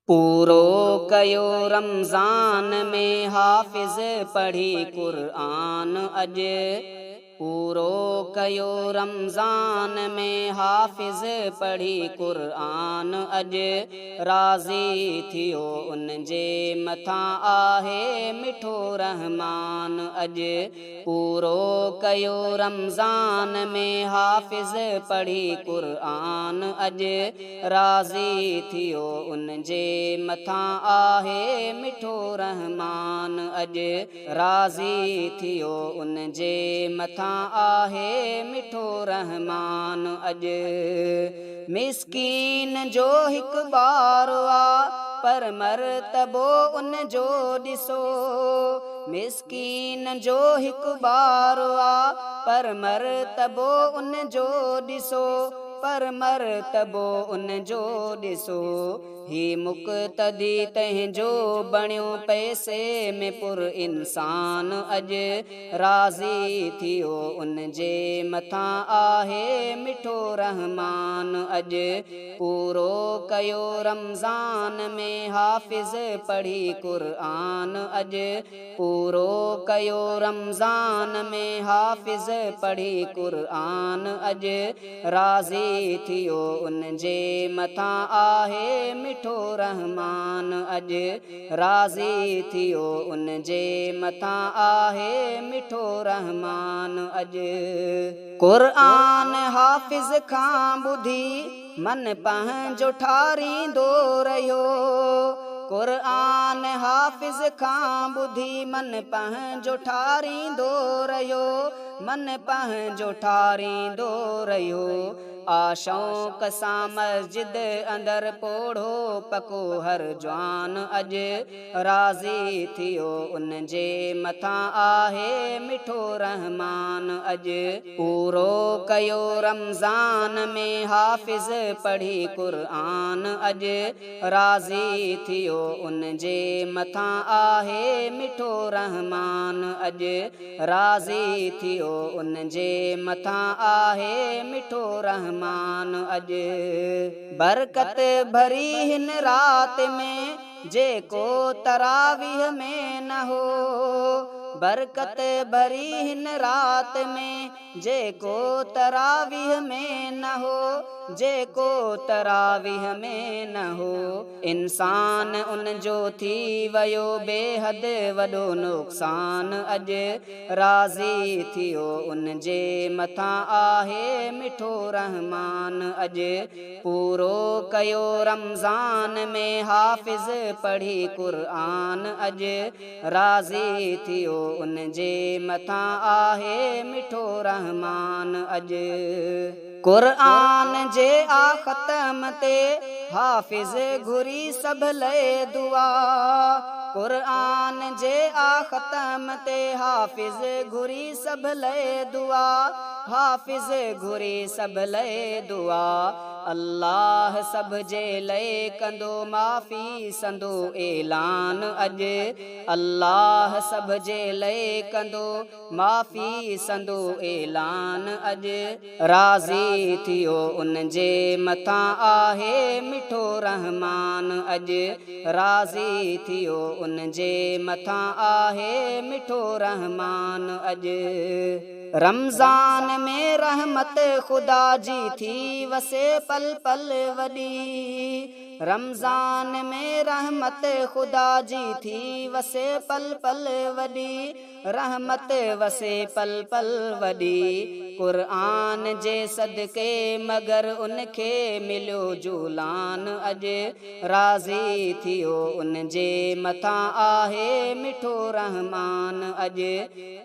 پورو ڪيو رمضان ۾ حافظ پڙهي قرآن اڄ. پورو ڪيو رمضان ۾ حافظ پڙهي قرآن اڄ. راضي ٿيو ان جي مٿان آهي مٺو رحمان اڄ. پورو ڪيو رمضان ۾ حافظ پڙهي قرآن اڄ. راضي ٿيو ان جي مٿان آهي مٺو رحمان اڄ. راضي ٿيو ان جي مٿان آهي مٺو رحمان اڄ. مسڪين جو هڪ ٻار آ پر مرتبو ان جو ڏسو. مسڪين جو هڪ ٻار آ پر مرتبو ان جو ڏسو. پر مرتبو ان جو ڏسو. هي مقتدي تنهنجو بڻيو پئسي ۾ پر انسان اڄ. راضي ٿيو ان جي مٿان آهي مٺو رحمان اڄ. پورو ڪيو رمضان ۾ حافظ پڙهي قرآن اڄ. پورو ڪيو رمضان ۾ حافظ پڙهي قرآن اڄ. راضي ٿيو ان جي مٿان آهي مٺو رحمان اڄ. راضي ٿيو ان جي مٿان آهي مٺو رحمان اڄ. قرآن حافظ کان ٻڌي من پنهنجو ٺاريندو رهيو. قرآن حافظ کان ٻڌي من پنهنجو ٺاريندو رهيو. من پنهنجو ٺاريندو رهيو. آ شوق سان مسجد اندر پوڙهو پڪو هر جوان اڄ. راضي ٿيو ان جي مٿان آهي مٺو رحمان اڄ. پورو ڪيو رمضان ۾ حافظ پڙهي قرآن اڄ. راضي ٿيو ان جي مٿان آهي مٺو رحمان اڄ. راضي ٿيو ان جي مٿان آهي مٺو رحمان اڄ. برڪت ڀري هن رات ۾ جيڪو تراويح ۾ نه هو. برڪت ڀري هن رات ۾ جيڪو تراويح ۾ نه هو. جيڪو تراويح ۾ نه هو. انسان ان جو ٿي ويو بيحد وڏو نقصان اڄ. راضي ٿيو ان جي مٿان آهي مٺو رحمان اڄ. پورو ڪيو رمضان ۾ حافظ پڙهي قرآن اڄ. راضي ٿيو ان جي مٿان آهي مٺو رحمان اڄ. قرآن جي آ ختم تي حافظ گهري سڀ لئه دعا. قرآن جي آ ختم تي حافظ گهري سڀ لئه دعا. حافظ گهري سڀ لئه دعا. الله سڀ جي لئه ڪندو معافي سندو اعلان اڄ. الله سڀ جي لئه ڪندو معافي سندو اعلان اڄ. راضي ٿيو ان جي مٿان آهي مٺو رحمان اڄ. راضي ٿيو ان جي مٿان آهي مٺو رحمان اڄ. رمضان ۾ رحمت خدا جي ٿي وسي پل پل وڏي. رمضان ۾ رحمت خدا جي ٿي وسي پل پل وڏي. رحمت وسي پل پل وڏي. قرآن جي صدقي مگر ان کي مليو جولان اڄ. راضي ٿيو ان جي مٿان آهي مٺو رحمان اڄ.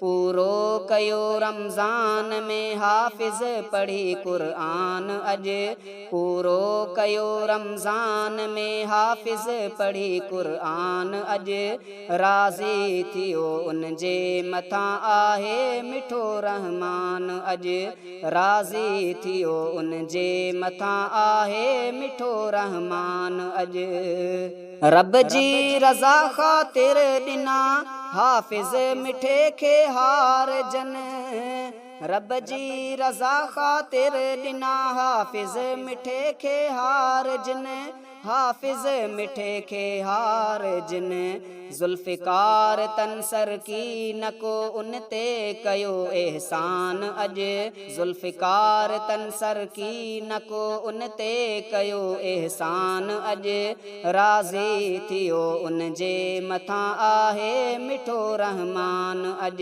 پورو ڪيو رمضان ۾ حافظ پڙهي قرآن اڄ. پورو ڪيو رمضان ۾ حافظ پڙهي قرآن اڄ. راضي ٿيو ان جي مٿان آهي مٺو رحمان اڄ. راضي ٿيو ان جي مٿان آهي مٺو رحمان اڄ. رب جي رضا خاطر ڏنا حافظ مٺي کي هار جن. رب جي رضا خاطر ڏنا حافظ مٺي کي هار جن. حافظ مٺي کي هار جن ذوالفقار تن سرڪي نه ڪو ان تي ڪيو احسان اڄ ذوالفقار تن سرڪي نه ڪو ان تي ڪيو احسان اڄ راضي ٿيو ان جي مٿان آهي مٺو رحمان اڄ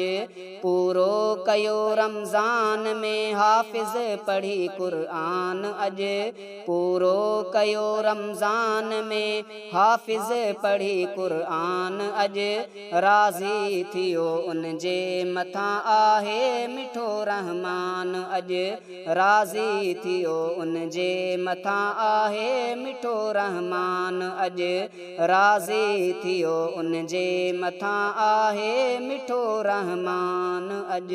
پورو ڪيو رمضان ۾ حافظ پڙهي قرآن اڄ پورو ڪيو رمضان ۾ حافظ پڙهي قرآن اڄ راضي ٿيو ان جي مٿان آهي مٺو رحمان اڄ راضي ٿيو ان جي مٿان آهي مٺو رحمان اڄ راضي ٿيو ان جي مٿان آهي مٺو رحمان اڄ.